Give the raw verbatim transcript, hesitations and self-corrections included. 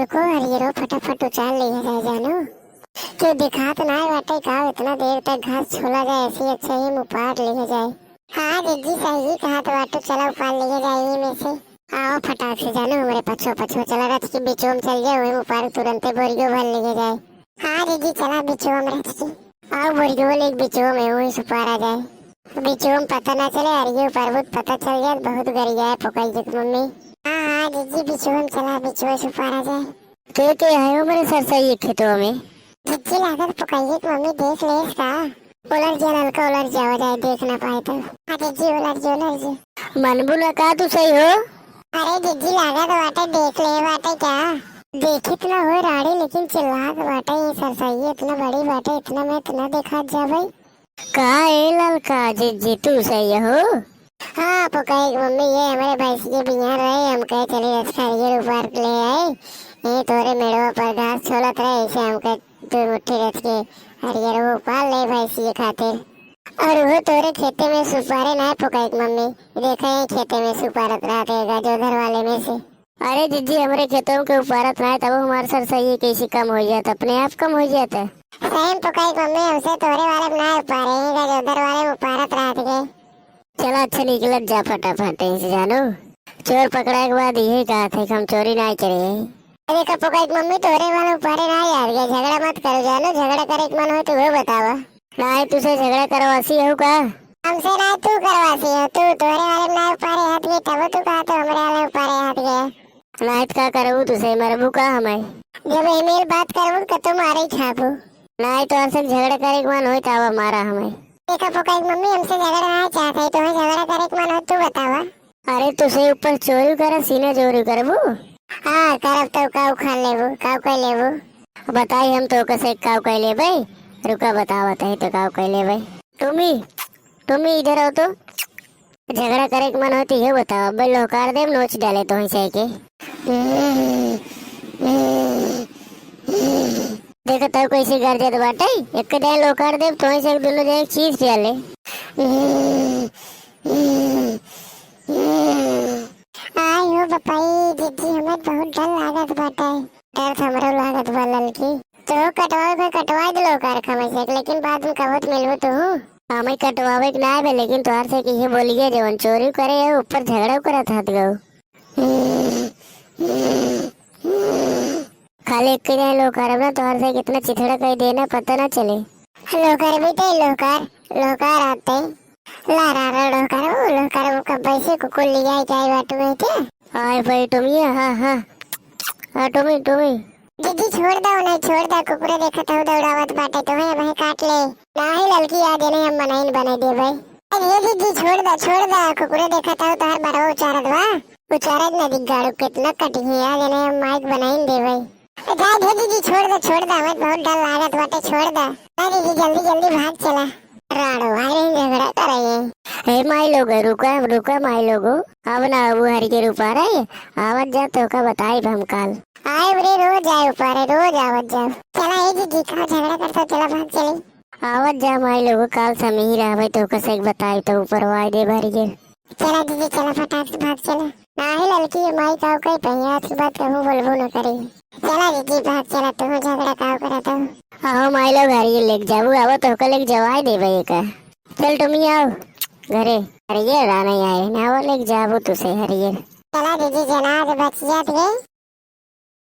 रुको हरियरो, फटाफट उचार लिहे जाए जानू। क्यों दिखात नाय बाटे का, इतना देर तक घास छोला जाए, ऐसे अच्छा ही मुपार लिहे जाए। हाँ जिज्जी, सही कहत बाटू, चला उपार लिहे जाए यही में से। आओ फटाक से जानू, हमरे पछो पछो चला, रथ की बिचोम चल जाए, वही मुपार तुरंते बोरियो भर लिहे जाए। हाँ जिज्जी, चला बिचोम रथ की। आओ बोरियो लेके बिचोम है, वही सुपारा जाए। बिचोम पता ना चले, अरियो पर्वत पता चल जाए, बहुत गरिया है पोकई के मम्मी। हाँ हाँ जिज्जी, बिचोम चला, बिचोम सुपारा जाए। के के है हमरे सरसई खेतवा में? जिज्जी लागत पोकई के मम्मी देख लेस का? उलर जा ललका, उलर जावा जाए, देख ना पाए तो। हाँ जिज्जी, उलर जा, उलर जा। मनबू ना का तू सही हो? अरे जिज्जी लागत बाटे, देख ले बाटे का? देखित ना हो राड़ी, लेकिन चिल्लात बाटे, ये सरसई इतना बड़ी बाटे, इतना में इतना देखात जा भाई। का ए ललका, जिज्जी तू सही हो? हाँ पोकई के मम्मी, ये हमरे भैंस के बियान रहे, हम कहे चली रथ का हरियर उपार ले आए। ये तोरे मेड़वा पर घास छोलत रहे, ऐसे हम कहे दो मुट्ठी रथ के हरियर वो उपार ले भैंस के खातिर। और वो तोरे खेते में सुपारे ना पोकई के मम्मी, देखा ये खेते में सुपारत रहत है गजोधर वाले में से। अरे जिज्जी, हमरे खेतों के उपारत ना है, तब हमार सरसई कैसे कम हो जात, अपने आप कम हो जात है। सही में पोकई के मम्मी, हमसे तोरे वाले में ना उपारे, ये गजोधर वाले में उपारत रहत के। चला अच्छा निकलत जा फटाफट यहीं से जानू। चोर पकड़ा के बाद यही कहा थे कि हम चोरी ना करे। अरे का पोकई के मम्मी, तोरे वाले उपारे ना यार, ये झगड़ा मत करो जानू, झगड़ा करे के मन हो तो वो बतावा। नाई तुसे झगड़ा करवासी हो का? हमसे ना तू करवासी हो, तू तोरे वाले में ना उपारे हाथ गए, तब तू कहा तो हमरे वाले उपारे हाथ गए। नाई तो का करबू तुसे, मरबू का हमें? जब ईमेल बात करबू तो तू मारे ही खाबू। नाई तो हमसे झगड़ा करे के मन होई तो आवा मारा हमें। देखा पोकई के मम्मी, हमसे झगड़ा ना चाहत है, तुम्हें झगड़ा करे के मन हो तू बतावा। अरे तुसे ऊपर चोरी करे, सीना चोरी करबू? हाँ करब तो का उखाड़ लेबू, का उखाड़ लेबू? बताई हम तो कसे का उखाड़ लेबे, रुका बतावत है तो का उखाड़ लेबे। टुमी, टुमी इधर आओ तो। झगड़ा करे के मन होती है बताओ, अबे लोकार देब नोच डाले तो ही सही के। देखो तो कैसे गरजत बाटे, एक दाएं लोकार देब तो ही से दोनों जाए चीज डाले। आय हो बपाई, जिज्जी हमें बहुत डर लागत बाटे। डर तो हमरो लागत बा ललकी। तो कटवावे के कटवा दे लोकार कम से, लेकिन बाद में कबत मिलबो तू। हमें कटवावे के ना आवे, लेकिन तोहर से कि ये बोलिए जवन चोरी करे है, ऊपर झगड़ा करत हाथ गो। खाली एक के जाए लोकार ना, तोहर से कितना चिथड़ा कह देना पता ना चले। लोकार बेटे लोकार, लोकार आते। ला रा रा लोकार वो, लोकार वो कब से कुकुर लिया जाए बाटू में के? आए भाई टुमिया, हाँ हाँ। हाँ टुमी टुमी। जिज्जी छोड़ दो, नहीं छोड़ दो, कुकुरे देखत हो दौड़ावत बाटे, तुम्हें वह काट ले। नाही ललकी, आज इन्हें हम मनाइन बने देबे। अरे जिज्जी छोड़ दो, छोड़ दो, कुकुरे देखत हो तोहर बड़वा उचारत बा। उचारत न दिख गाड़ू, कितना कटी है आज इन्हें हम माइक बनाइन देबे। ए, जाए दे जिज्जी, छोड़ दो, छोड़ दो, हमें बहुत डर लागत बाटे, छोड़ दो। अरे जिज्जी जल्दी जल्दी भाग चला। राड़ो, आए रही झगड़ा करे। हे माई लोगो, रुका, रुका माई लोगो। अब ना अब हरियर उपार है, आवत जा तोका बताइब हम काल। आए रे, रोज आए उपारे, रोज आवत जा। चला ए जिज्जी, का झगड़ा करता, चला भाग चली। आवत जा माई लोगो, काल समय ही रहबे तोका से बताइब तो ऊपर वाई दे हरियर। चला जिज्जी, चला फटाक से भाग चला। नाही ललकी, ये माई काव कही पहिया की बात कहूँ बोलबो न करे। चला जिज्जी, भाग चला, तू झगड़ा काव करत हो। आहो माई लोग, हरियर लेके जाबू, आवत होकर लेके जवाई देबे का। चल टुमी आओ घरे। अरे ये राना आए ना, वो लेके जाबू तुसे हरियर। चला जिज्जी, जनाज बच जात गई।